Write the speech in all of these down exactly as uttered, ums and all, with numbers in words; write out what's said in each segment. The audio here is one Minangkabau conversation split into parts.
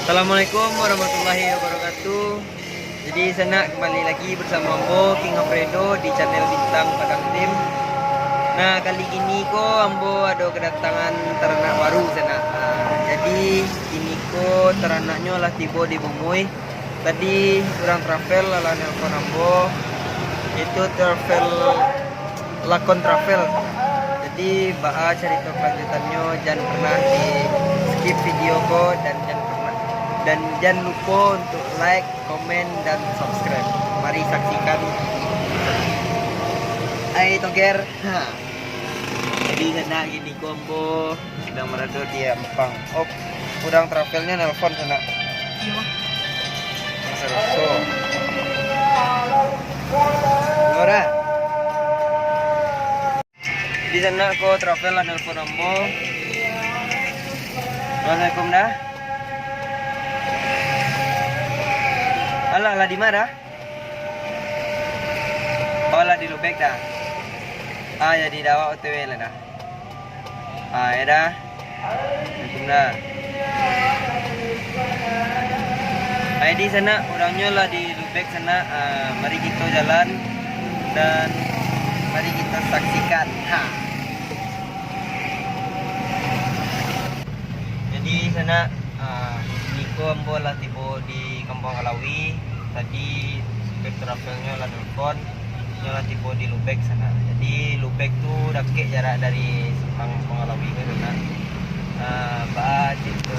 Assalamualaikum warahmatullahi wabarakatuh. Jadi, sanak, kembali lagi bersama ambo, King Alfredo, di channel Bintang Padang Tim. Nah, kali kini ko ambo ado kedatangan taranak baru, sanak. Ah, jadi, kini ko taranaknyo lah tibo di Bumui. Tadi urang travel lah, lah nelpon ambo, itu travel, lakon travel. Jadi, baa carito kelanjutannyo, jan pernah di skip video ko, dan jan pernah, dan jan lupo untuk like, komen, dan subscribe. Mari saksikan. Hai, Toger. Ha. Jadi, sanak, kini ko ambo sadang barado di Ampang. Oh, urang travelnyo nelpon, sanak. Iyo. Mas Roso. Ora. Di sanak ko travel lah nelpon ambo. Assalamualaikum, Da. Alah, lah di ma, Da? Oh, lah di Lubek, Da. Ah, jadi Da, awak O T W lah, Da. Ah, yo, Da. Assalamualaikum, Da. Jadi, sanak, urangnyo lah di Lubek, sanak. Ah, mari kito jalan dan mari kito saksikan. Ha. Jadi, sanak, ah, kini ko ambo lah tibo di Kampuang Halawi. Tadi supir travelnyo lah nelpon, nyo lah tibo di Lubek, sanak. Jadi, Lubek tu dakek jarak dari Simpang Kampuang Halawi ko, sanak. Ah, baa carito,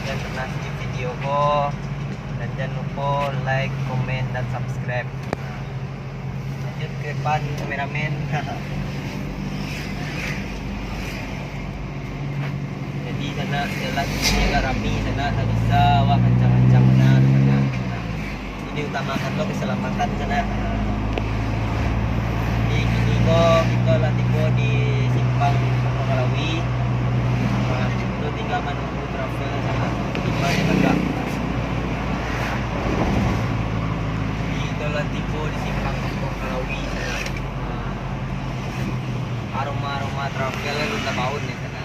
jan pernah skip video ko, dan jan lupo like, komen, dan subscribe. Lanjut ke depan, kameramen. Jadi, sanak, jalan ini agak rami, sanak, tak bisa awak kancang-kancang bana, sanak. Nah, ini diutamakan lo keselamatan, sanak. Nah, jadi, kini ko kito lah tibo di Simpang Kampuang Halawi. Nah, kito tinggal manunggu travel, sanak. Tibo di tagak. Kito lah tibo di Simpang Kampuang Halawi, sanak. Nah, aroma-aroma travel alun tabaun, yo, sanak.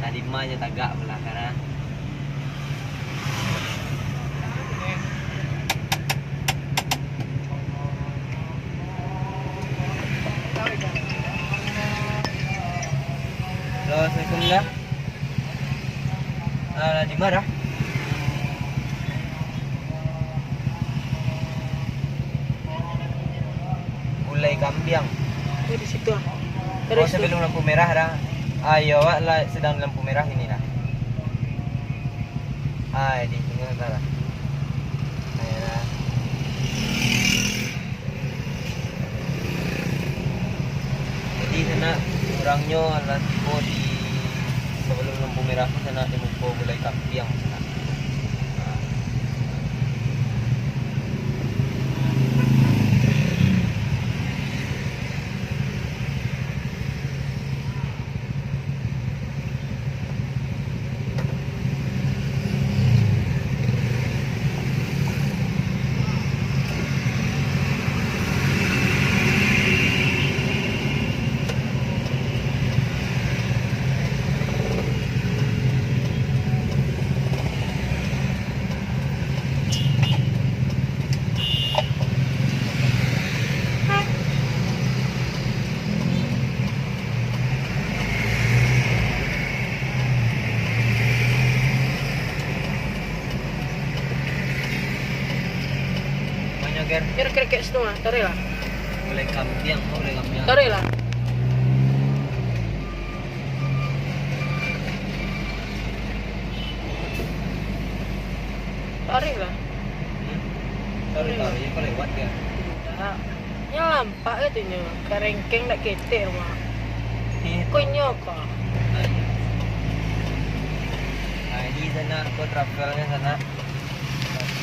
Tadi mah jo tagak pulo, sanak. Halo, assalamualaikum, Da. Ah, di ma, Da? Gulai Kambiang. Oh, di situ, ah. Oh, sabalun lampu merah, Da. Ah, iyo, awak lah sadang di lampu merah kini, Da. Ah, di tengah, Da. Ayolah. Jadi, sanak, urangnyo lah tibo di sabalun lampu merah tu, sanak, di muko Gulai Kambiang, sanak. Banyak, Ger. Ger, ger, ger, situ mah, tarik lah. Gulai Kambiang, oh, Gulai Kambiang. Tarik lah. Tarik lah. Hmm? Tarik, tarik, kau lewat, Ger. Indak. Nyo lampak katonyo, karengkeng dak ketek rumah. Iyo. Konyo ko. Nah, ini sanak, ko travelnyo sanak.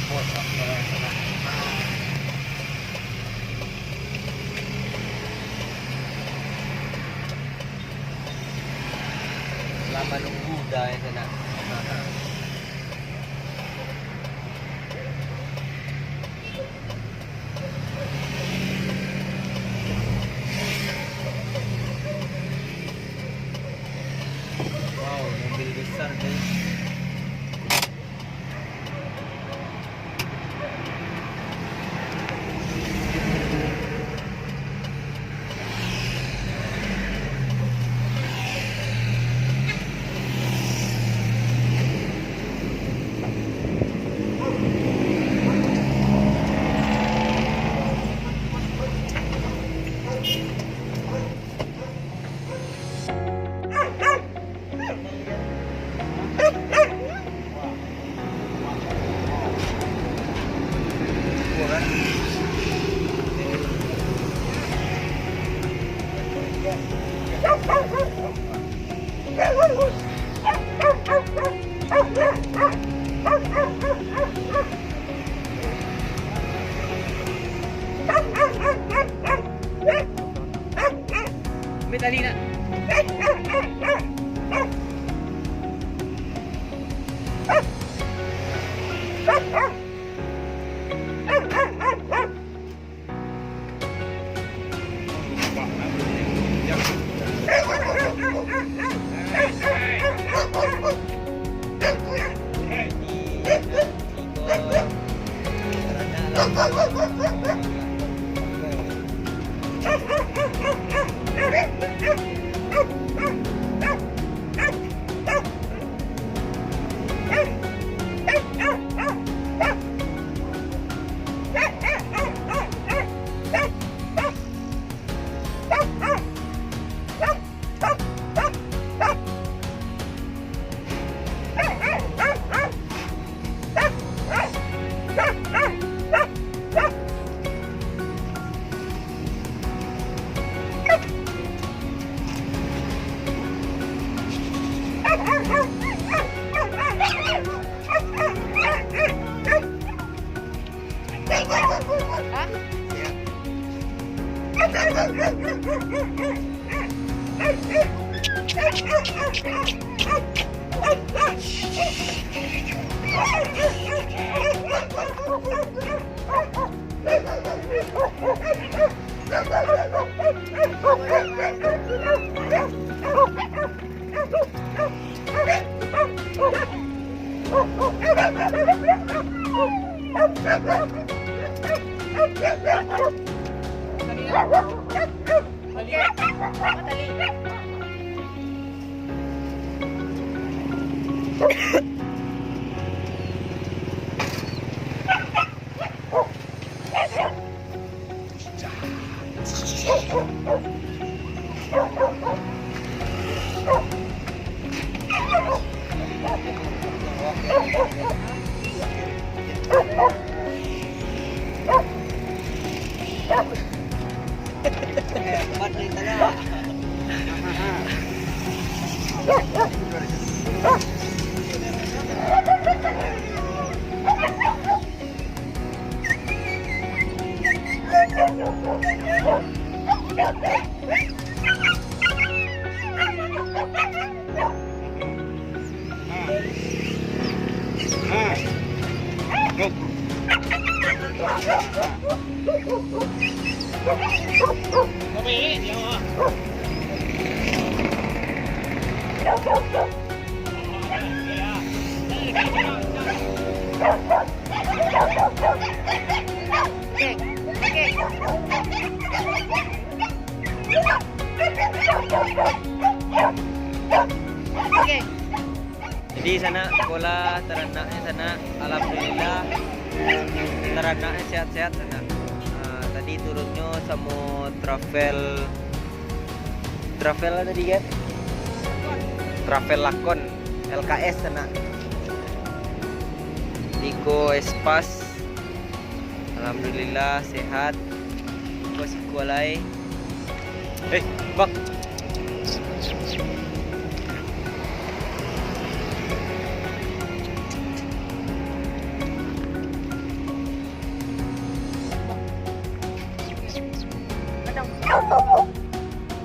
Ko travelnyo sanak. Lah manunggu Da, yo, sanak. Wow, mobil besar, guys. Tadi nak. Jadi sanak, iko lah taranaknyo sanak, alhamdulillah, taranaknyo sehat-sehat sanak. Ah, tadi turunnyo samo travel, travel lah tadi kan? Travel Lakon, L K S sanak. Iko Espas. Alhamdulillah, sehat. Iko siko lai. Eh, bang.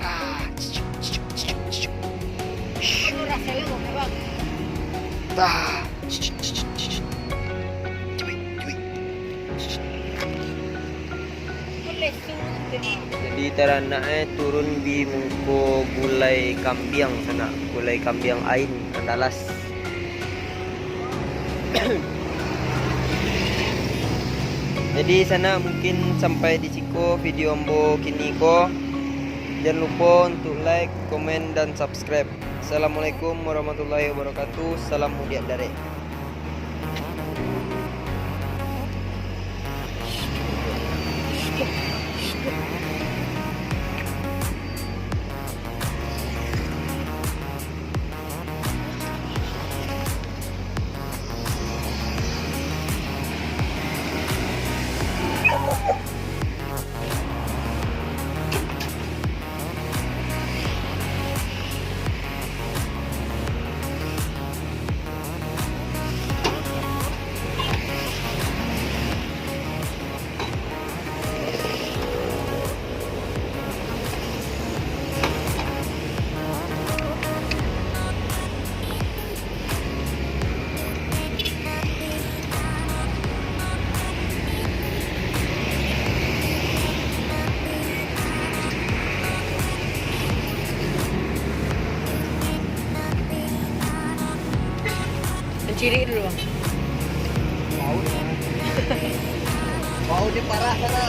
Ah. Bah. Cuit, cuit. Jadi taranak eh turun di muko gulai kambiang sanak, gulai kambiang Ain Andalas. Jadi sanak, mungkin sampai di siko video ambo kini ko. Jan lupo untuk like, komen, dan subscribe. Assalamualaikum warahmatullahi wabarakatuh. Salam mudiak darek. Cirik dulu, Bang. Bau. Bau di parah sana.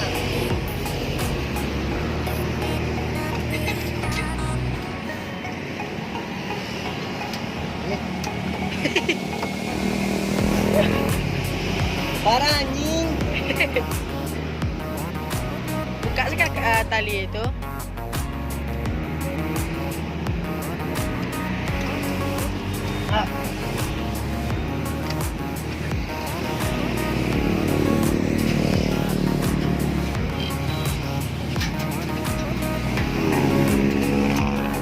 Parah, anjing. Buka se ka, eh, tali itu.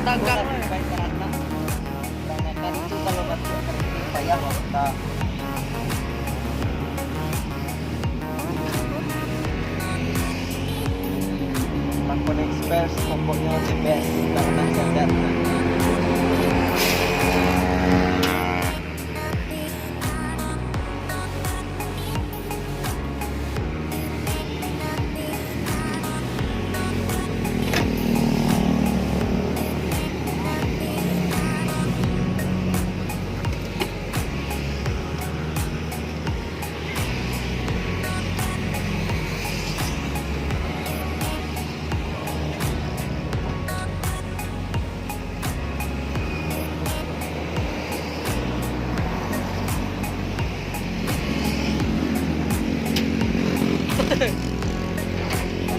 Tagak. Urang makan tu kalau batuk kering payah, Bang. Lakon Express, pokoknyo the best, karena sehat.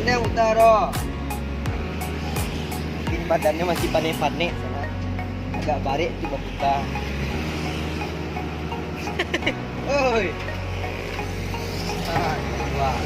Pandai utaro. Mungkin badannyo masih panek-panek, salah. Agak barek tu babuka. Oi. Ah, itu, Bang.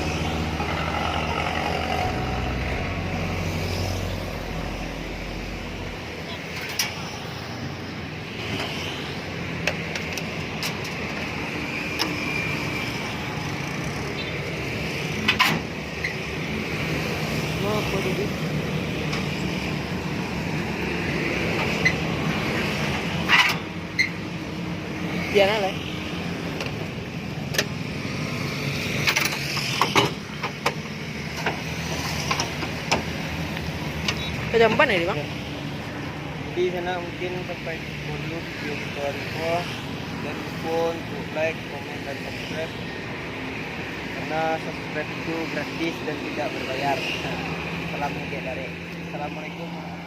Diana lah. Kejam ban ya, Bang? Jadi, sanak, mungkin sampai dulu video kita hari ini. Jangan lupa untuk like, komen, dan subscribe. Karena subscribe itu gratis dan tidak berbayar. Salam ngecek dari. Assalamualaikum warahmatullahi